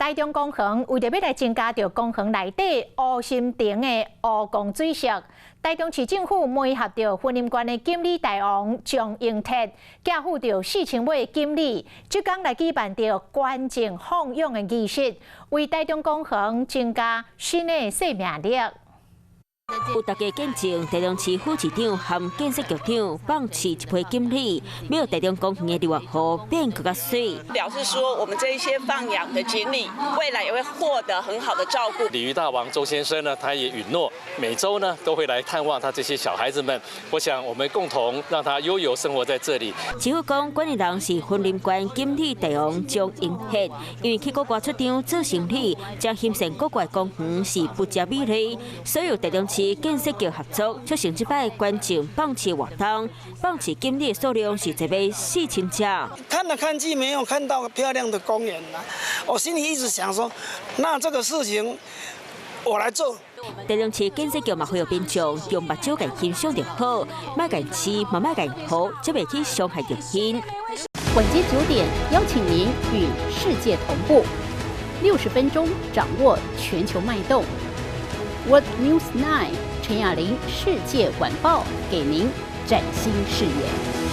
台中公園為著欲來增加著公園內底湖心亭的湖光水色，台中市政府媒合著雲林縣的錦鯉大王張英鐵，寄付著4000尾錦鯉，這工來舉辦著捐贈放養的儀式，為台中公園增加新的生命力。有大家見證，台中市副市長和建設局長放飼一批錦鯉，欲予台中公園的日月湖變閣較媠。表示說，我們這一些放養的錦鯉，未來也會獲得很好的照顧。鯉魚大王周先生呢，他也允諾每週呢都會來探望他這些小孩子們。我想，我們共同讓他悠遊生活在這裡。市府講，管理人是雲林縣錦鯉大王張英鐵，因為去國外出張做生意，將欣羨國外公園是不食美麗，所以台中市建設局合作，促成這擺捐贈放飼活動，放飼錦鯉數量是一尾4000隻。看來看去沒有看到漂亮的公園啦，我心裡一直想說，那這個事情我來做。台中市建設局嘛呼籲民眾用目睭共欣賞就好，莫共飼嘛莫共予，才袂去傷害著𪜶。晚間9點，邀請您與世界同步，60分鐘掌握全球脈動。World News 9 陳雅玲世界晚報，給您嶄新視野。